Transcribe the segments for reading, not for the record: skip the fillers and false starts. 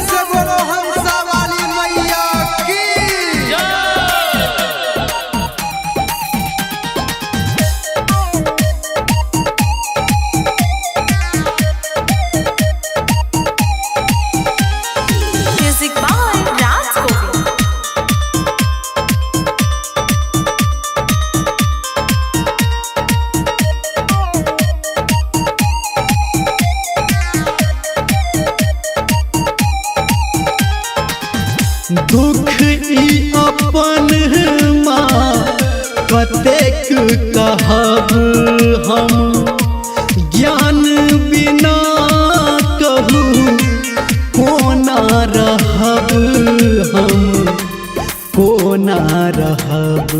से बोलो हंसा वाली मैया की। Music by Raj Govind. दुख ई अपन माँ कतेक कहब हम, ज्ञान बिना कहू कोना रहब हम, कोना रहब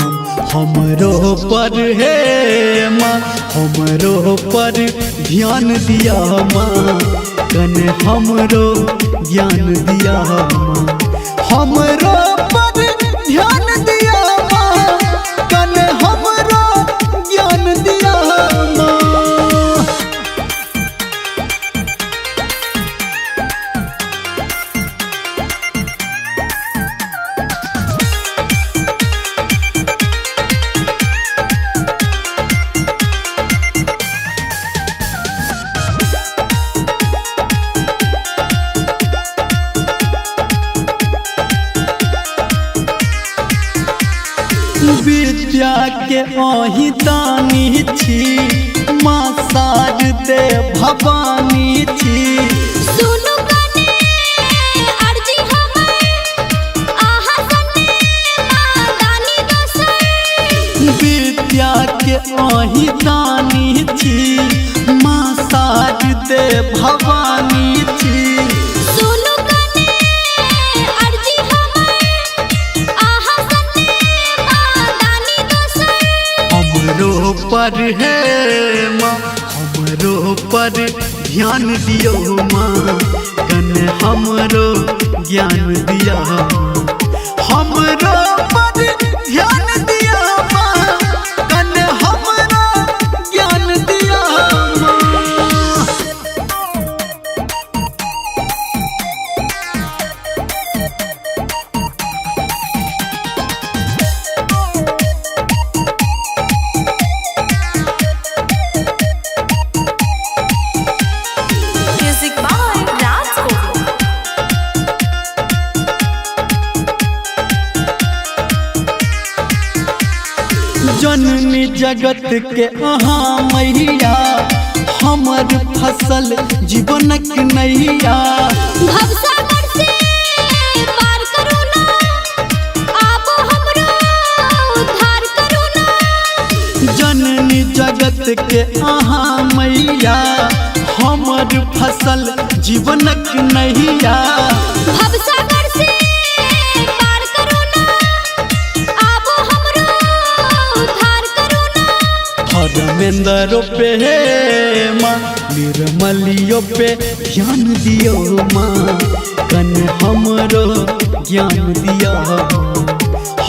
हम। हमरो पर हे माँ, हमरो पर ध्यान दिया माँ, कने हमरो ज्ञान दिया माँ। हमरो पर ध्यान दिया माँ, कने हमरो ज्ञान दिया माँ। विद्या के अही दानी छी माँ, शारदे भवानी छी। सुनु कने अर्जी हमर, आहा सने माँ दानी दोसर। विद्या के अही दानी छी माँ, शारदे भवानी छी। सुनु कने अर्जी हमर, आहा सने माँ दानी दोसर। हमरो पर हे माँ, हमरो पर ध्यान दियौ माँ, कने हमरो ज्ञान दिया। हमरो पर ध्यान दिया माँ, कने हमरो ज्ञान दिया माँ। Music by Raj Govind. जननी जगत के अहाँ मैया, हमर फसल जीवनक नैया। भवसागर से पार करू ना, आबो हमरो उद्धार करू ना। जननी जगत के अहाँ मैया, हमर फसल जीवनक नैया। भवसागर से पार करू ना, आबो हमरो उद्धार करू ना। धर्मेंद्र पे हे माँ, निर्मलियो पे ध्यान दियो माँ, कने हमरो ज्ञान दिया।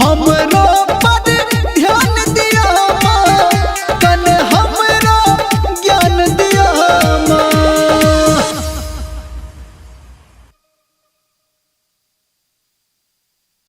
हमरो